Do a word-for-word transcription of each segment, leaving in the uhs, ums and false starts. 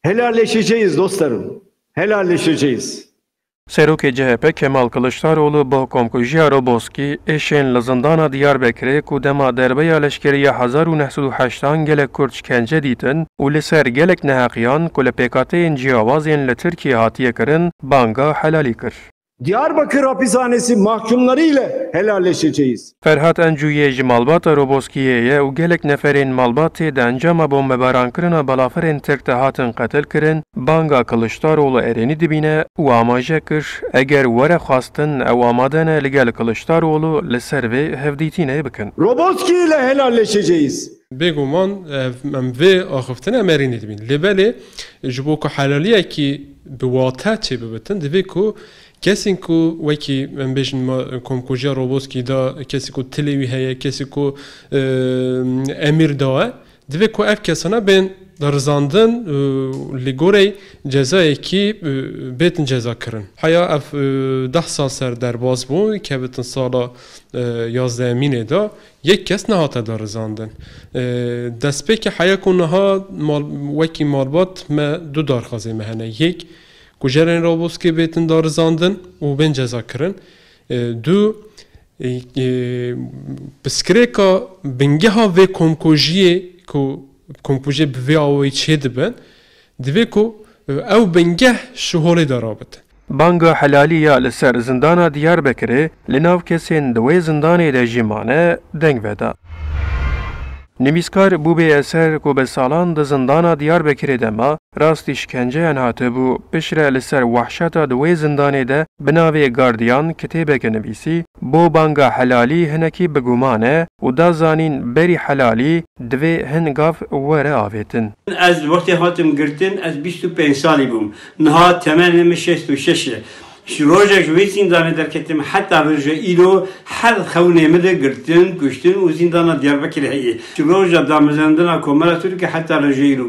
Helalleşeceğiz dostlarım. Helalleşeceğiz. Serokê C H P Kemal Kiliçdaroglu bo komkujiya Roboskî êşên li zindana Diyarbekirê ku dema derbeya leşkerî ya hezar û neh sed û heştan gelek Kurd şikence dîtin û li ser gelek neheqiyan ku li pêkhateyên ciyawaz yên li Tirkiyê hatiye kirin, banga helalî kir. Diyarbakır hapishanesi mahkumları ile helalleşeceğiz. Ferhat Encû yê ji malbata Roboskiyê ye û gelek neferên malbatê di encama bombebarankirinê balafirên Tirk de hatin qetilkirin, banga Kiliçdaroglu erênî dibîne û amaje kir, eger were xwestin, ew amade ne li gel Kiliçdaroglu li ser vê hevdîtînê bikin. Roboski ile helalleşeceğiz. Bêguman em vê axiftinê em erênî dibîn. Lê belê ji bo ku helaliyekî bi wate çêbibitin, divê ku kesên ku wekî em bêjin komkujiya Roboskî da, kesê ku tilê wî heye, kesê ku emîr daye, divê ku ev kesana bên rizandin, li goreyê cezayekî bêtin cezakirin. Heya ev deh sal ser derbas bû, kevitin sala yazdehemînê de, yek kes nehate darizandin. Destpêkê heya ku niha wekî malbat me du darxazê me hene. Yek, kujerên Roboskê bêtin darizandin û bên cezakirin. Du, pirsgirêka bingeha vê komkujiyê ku komkujiyê bi vê awayî çêdibin, divê ku ew bingeh ji holê de rabitin. Banga helalî ya li ser zindana Diyarbekirê li nav kesên di wê zindanê de jî mane deng veda. Nivîskar Bûbê Eser ku bi salan di zindana Diyarbekirê de ma, rastî şkenceyan hatibû, piştre li ser wehşeta di wê zindanê de bi navê Gardiyan kitêbeke nivîsî, bo banga helalî hinekî bi guman e û da zanîn berî helalî divê hin gav were avêtin. Ez wextê hatim girtin, ez bîst û pênc salî bûm. Niha temenê min şêst û şeş e. Ji rojek ji wê zîndanê derketim heta roja îro her xewnê min de girtin, kuştin û zîndana Diyarbekirê heye. Ji roja damezrandina Komara Tirkiyê heta roja îro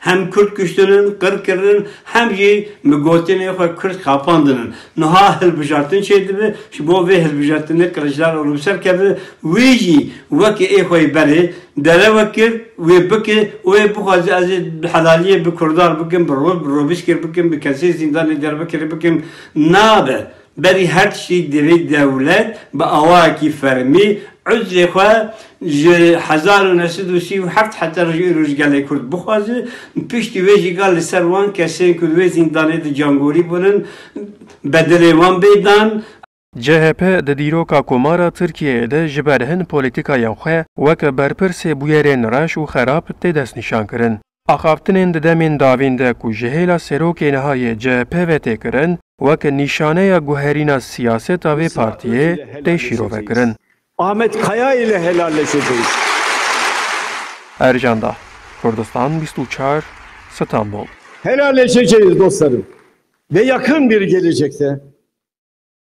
hem Kurd kuştinin, qir kirin, hem jî bi gotinê xwe Kurd xapandinin. Niha hilbijartin çêdibe, ji bo vê hilbijartinê Kiliçdaroglu bi ser keve, wê jî weke ê xwe yê berê derewe kir, wê bike û wê bixwaze ez ê helaliyê bi Kurdan bikim, bi Ro-, bi Robiskir bikim, bi kesê zîndanê Diyarbekirê bikim. Nabe. Berî her tiştî divê dewlet bi awayekî fermî uzrê xwe ji hezar û neh sed û sî û heft heta ji îro ji gelê Kurd bixwaze, piştî wê jî ga li ser wan kesên ku di wê zîndanê de cangorî bûnin, bedelê wan bê dan. C H P di dîroka Komara Tirkiyeyê de ji ber hin polîtîkayên xwe weke berpirsê bûyerên reş û xerab tê destnîşankirin. Axaftinên di demên davîn de ku ji hêla serokê niha yê C H P ve tê kirin, weke nîşaneya guherîna siyaseta vê partiyê tê şîrovekirin. Ahmet Kaya ile helalleşeceğiz. Ercan Dağ, Kurdistan bîst û çar, Stenbol. Helalleşeceğiz dostlarım. Ve yakın bir gelecekte